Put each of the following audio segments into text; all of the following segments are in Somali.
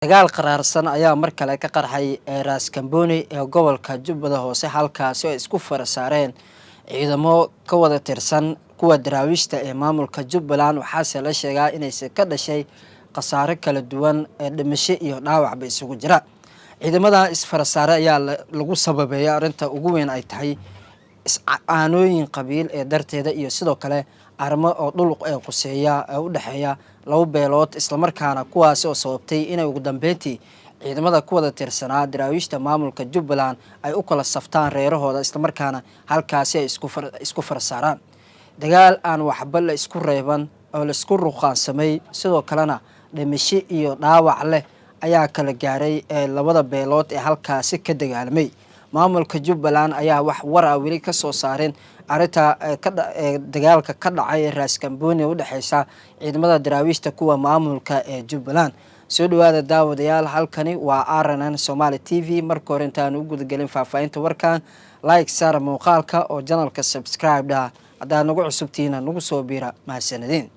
Dagaal qaraarsan ayaa mar kale ka qarxay Raas Kamboni ee gobolka Jubbada Hoose, halkaasi oo ay isku fara saareen ciidamo ka wada tirsan kuwa daraawiishta ee maamulka Jubbaland. Waxaase la sheegaa inayse ka dhashay khasaare kala duwan ee dhimasho iyo dhaawacba isugu jira. Ciidamada isfara saare ayaa lagu sababeeya arrinta ugu weyn ay tahay aanooyin qabiil ee darteeda iyo sidoo kale arrimo oo dhul ee quseeya ee u dhexeeya laba beelood, islamarkaana kuwaasi oo sababtay inay ugu dambeyntii ciidamada ku wada tirsanaa daraawiishta maamulka Jubbaland ay u kala saftaan reerahooda, islamarkaana halkaasi ay isku fara saaraan. Dagaal aan waxba la isku reeban oo la isku ruqaansamay, sidoo kalena dhimasho iyo dhaawac leh ayaa kala gaaray ee labada beelood ee halkaasi ka dagaalamay. Maamulka Jubbaland ayaa wax war ah weli ka soo saarin arrinta dagaalka ka dhacay Raas Kamboni u dhexeysa ciidamada daraawiishta kuwa maamulka ee Jubbaland. Soo dhawaada daawadayaal, halkani waa RNN Somali TV. Marka hore, intaan u gudagelin faahfaahinta warkan, like saara muuqaalka oo channelka subscribe dha haddaad nagu cusubtihiina nagu soo biira. Mahadsanadiin.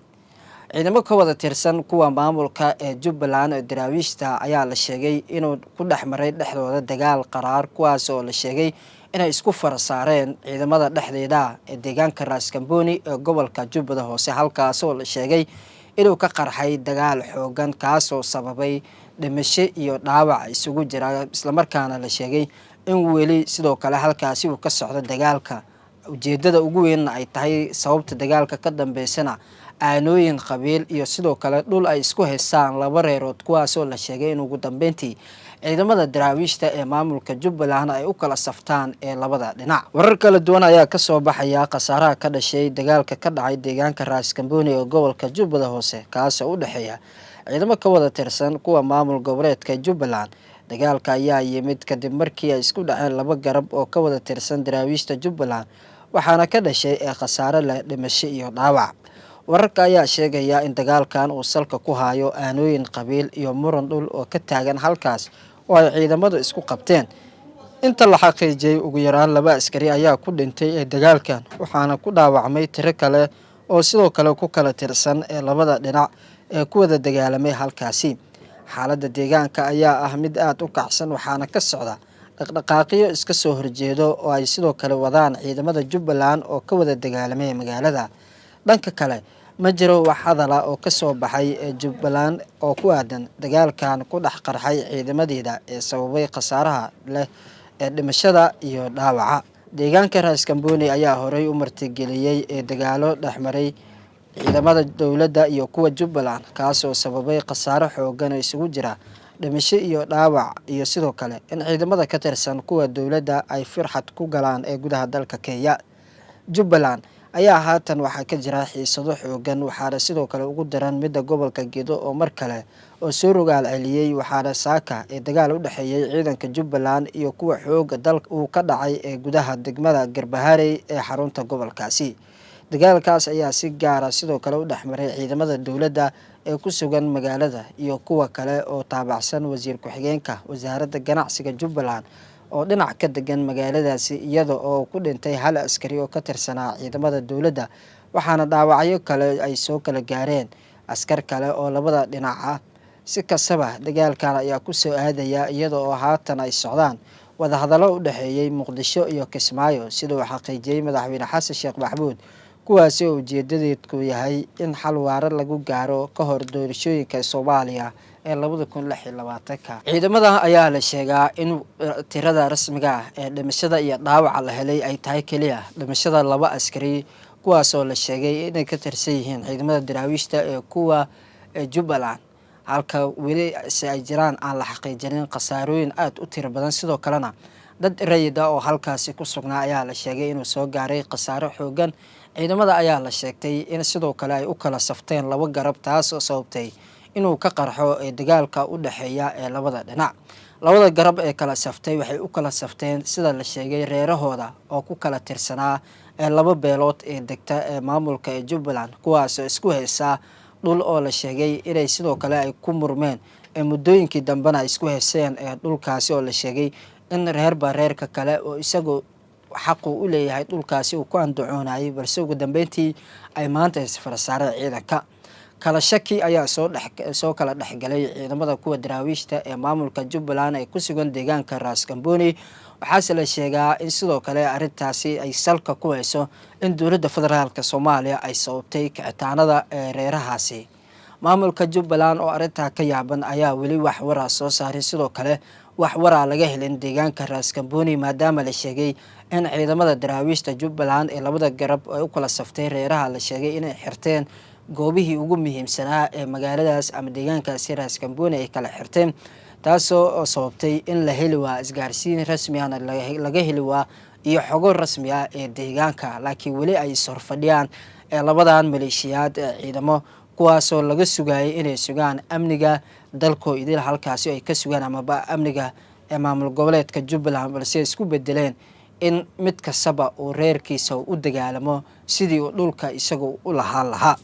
Ciidamo ka wada tirsan kuwa maamulka ee Jubbaland ee daraawiishta ayaa la sheegay inuu ku dhex maray dhexdooda dagaal qaraar, kuwaas oo la sheegay inay isku fara saareen ciidamada dhexdeeda ee deegaanka Raas Kamboni ee gobolka Jubbada Hoose, halkaas oo la sheegay inuu ka qarxay dagaal xoogan kaasoo sababay dhimasho iyo dhaawac isugu jira, islamarkaana la sheegay in weli sidoo kale halkaasi uu ka socdo dagaalka. Ujeedada ugu weynna ay tahay sababta dagaalka ka dambeysana aanooyin qabiil iyo sidoo kale dhul ay isku haystaan laba reerood, kuwaasoo la sheegay in ugu dambeyntii ciidamada daraawiishta ee maamulka Jubbaland ay u kala saftaan ee labada dhinac. Warar kala duwan ayaa kasoo baxaya khasaaraha ka dhashay dagaalka ka dhacay deegaanka Raas Kamboni ee gobolka Jubbada Hoose, kaasoo u dhexeeya ciidamo ka wada tirsan kuwa maamul goboleedka Jubbaland. Dagaalka ayaa yimid kadib markii ay isku dhaceen laba garab oo ka wada tirsan daraawiishta Jubbaland, waxaana ka dhashay ee khasaare leh dhimasho iyo dhaawac. Wararka ayaa sheegaya in dagaalkan uu salka ku hayo aanooyin qabiil iyo muran dhul oo ka taagan halkaas oo ay ciidamadu isku qabteen. Inta la xaqiijiyey, ugu yaraan laba askari ayaa ku dhintay ee dagaalkan, waxaana ku dhaawacmay tiro kale oo sidoo kale ku kala tirsan ee labada dhinac ee ku wada dagaalamay halkaasi. Xaaladda deegaanka ayaa ah mid aada u kacsan, waxaana ka socda dhaqdhaqaaqyo iska soo horjeedo oo ay sidoo kale wadaan ciidamada Jubbaland oo ka wada dagaalamay magaalada. Dhanka kale, ma jiro wax hadala oo kasoo baxay ee Jubbaland oo ku aadan dagaalkan ku dhex qarxay ciidamadeeda ee sababay khasaaraha leh ee dhimashada iyo dhaawaca. Deegaanka Raas Kamboni ayaa horey u martigeliyey ee dagaalo dhexmaray ciidamada dowladda iyo kuwa Jubbaland, kaasoo sababay khasaaro xoogan oo isugu jira dhimasho iyo dhaawac, iyo sidoo kale in ciidamada ka tirsan kuwa dowladda ay firxad ku galaan ee gudaha dalka Kenya. Jubbaland ayaa haatan waxaa ka jira xiisado xoogan, waxaana sidoo kale ugu daran midda gobolka Gedo oo mar kale oo soo rogaal celiyey, waxaana saaka ee dagaal u dhexeeyey ciidanka Jubbaland iyo kuwa xooga dalka uu ka dhacay ee gudaha degmada Garbaharey ee xarunta gobolkaasi. Dagaalkaas ayaa si gaara sidoo kale u dhexmaray ciidamada dowladda ee ku sugan magaalada iyo kuwa kale oo taabacsan wasiir ku-xigeenka wasaaradda ganacsiga Jubbaland oo dhinac ka degan magaaladaasi, iyada oo ku dhintay hal askari oo ka tirsanaa ciidamada dowladda, waxaana dhaawacyo kale ay soo kala gaareen askar kale oo labada dhinac ah. Si kastaba, dagaalkan ayaa kusoo aadaya iyada oo haatan ay socdaan wadahadallo u dhexeeyey Muqdisho iyo Kismaayo, sida uu xaqiijiyey Madaxweyne Xasan Sheekh Maxamuud, kuwaasi oo ujeedadeedku yahay in xal waara lagu gaaro ka hor doorashooyinka Soomaaliya ee 2026-ka. Ciidamada ayaa la sheegaa in tirada rasmiga ah ee dhimashada iyo dhaawaca la helay ay tahay keliya dhimashada laba askari, kuwaasoo la sheegay inay ka tirsan yihiin ciidamada daraawiishta ee kuwa Jubbaland, halka weli se ay jiraan aan la xaqiijinin khasaarooyin aada u tiro badan. Sidoo kalena dad rayid ah oo halkaasi ku sugnaa ayaa la sheegay inuu soo gaaray khasaaro xoogan. Ciidamada ayaa la sheegtay in sidoo kale ay u kala safteen laba garab, taas oo sababtay inuu ka qarxo ee dagaalka u dhexeeya ee labada dhinac. Labada garab ee kala saftay waxay u kala safteen, sida la sheegay, reerahooda oo ku kala tirsanaa ee laba beelood ee degta ee maamulka ee Jubbaland, kuwaasoo isku haysaa dhul oo la sheegay inay sidoo kale ay ku murmeen ee muddooyinkii dambena ay isku hayseen ee dhulkaasi, oo la sheegay in reerba reerka kale oo isagu xaqu u leeyahay dhulkaasi uu ku andacoonayay, balse ugu dambeyntii ay maanta isfara saareen ciidanka. Kala shaki ayaa soo kala dhexgalay ciidamada kuwa daraawiishta ee maamulka Jubbaland ee ku sugan deegaanka Raaskambooni. Waxaase la sheegaa in sidoo kale arrintaasi ay salka ku hayso in dowladda federaalka Soomaaliya ay sababtay kicitaanada ee reerahaasi. Maamulka Jubbaland oo arrintaa ka yaaban ayaa weli wax waraa soo saaray. Sidoo kale wax waraa laga helin deegaanka Raaskambooni, maadaama la sheegay in ciidamada daraawiishta Jubbaland ee labada garab ay u kala saftay reeraha la sheegay inay xirteen goobihii ugu muhiimsanaa ee magaaladaas ama deegaankaasi Raaskambooni ay kala xirteen, taasoo sababtay in la heli waa isgaarsiin rasmi ahna laga heli waa iyo xogo rasmi ah ee deegaanka. Laakiin weli ay ishorfadhiyaan ee labadan maleeshiyaad ee ciidamo, kuwaasoo laga sugayay inay sugaan amniga dalkoo idil halkaasi ay ka sugaan amaba amniga ee maamul goboleedka Jubbaland, balse isku bedeleen in mid kastaba uu reerkiisa u dagaalamo sidii uu dhulka isagu u lahaan lahaa.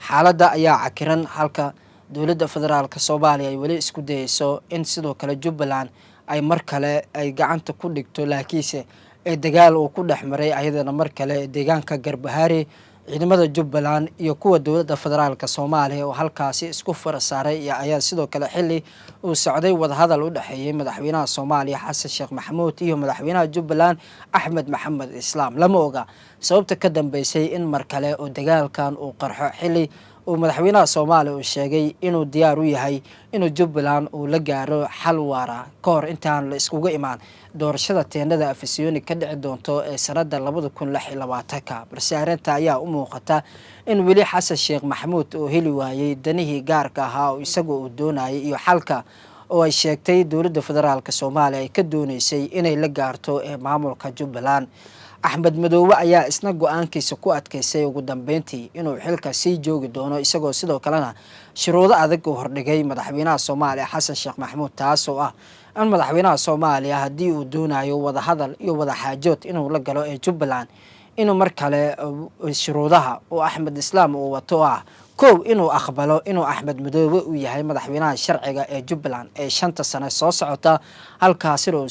Xaaladda ayaa cakiran, halka dowladda federaalka Soomaaliya ay weli isku dayeyso in sidoo kale Jubbaland ay mar kale ay gacanta ku dhigto, laakiinse ee dagaal uu ku dhex maray ayadana mar kale deegaanka Garbahaari ciidamada Jubbaland iyo kuwa dowladda federaalka Soomaaliya oo halkaasi isku fara saaray. Ayaa sidoo kale xilli uu socday wadahadal u dhexeeyey madaxweynaha Soomaaliya Xasan Sheekh Maxamuud iyo madaxweynaha Jubbaland Axmed Maxamed Islaam. Lama oga sababta ka dambeysay in mar kale oo dagaalkan uu qarxo, xilli uu madaxweynaha Soomaaliya uu sheegay inuu diyaar u yahay inuu Jubbaland uu la gaaro xal waara ka hor intaan la iskugu imaan doorashada teendhada Afisyooni ka dhici doonto ee sanada 2026-ka. Balse arrinta ayaa u muuqata in weli Xasan Sheekh Maxamuud uu heli waayey danihii gaarka ahaa oo isagu uu doonayay iyo xalka oo ay sheegtay dowladda federaalka Soomaaliya ay ka dooneysay inay la gaarto ee maamulka Jubbaland. Axmed Madoobe ayaa isna go-aankiisa ku adkeysay ugu dambeyntii inuu xilka sii joogi doono, isagoo sidoo kalena shuruudo adag uu hordhigay madaxweynaha Soomaaliya Xasan Sheekh Maxamuud, taasoo ah in madaxweynaha Soomaaliya haddii uu doonayo wadahadal iyo wadaxaajood inuu la galo ee Jubbaland, inuu mar kale shuruudaha uu Axmed Islaam uu wato ah kow inuu aqbalo inuu Axmed Madoobe uu yahay madaxweynaha sharciga ee Jubbaland ee 5ta sane soo socota, halkaasina uu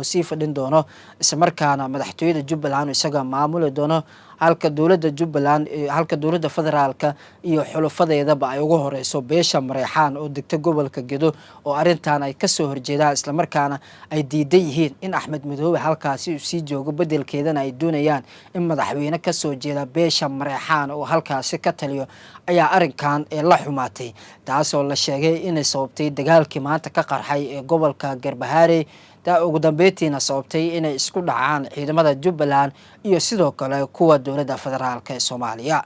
sii fadhin doono, islamarkaana madaxtooyada Jubbaland isaga maamuli doono, halka dowladda Jubbaland, halka dowladda federaalka iyo xulufadeedaba ay ugu horeyso beesha Mareexaan oo degta gobolka Gedo oo arrintan ay kasoo horjeedaan, islamarkaana ay diidan yihiin in Axmed Madoobe halkaasi uu sii joogo, bedelkeedana ay doonayaan in madaxweyne kasoo jeeda beesha Mareexaan oo halkaasi ka taliyo. Ayaa arrinkan ee la xumaatay, taasoo la sheegay inay sababtay dagaalkii maanta ka qarxay ee gobolka Garbahaarey, taa ugu dambeyntiina sababtay inay isku dhacaan ciidamada Jubbaland iyo sidoo kale kuwa dowladda federaalka ee Soomaaliya.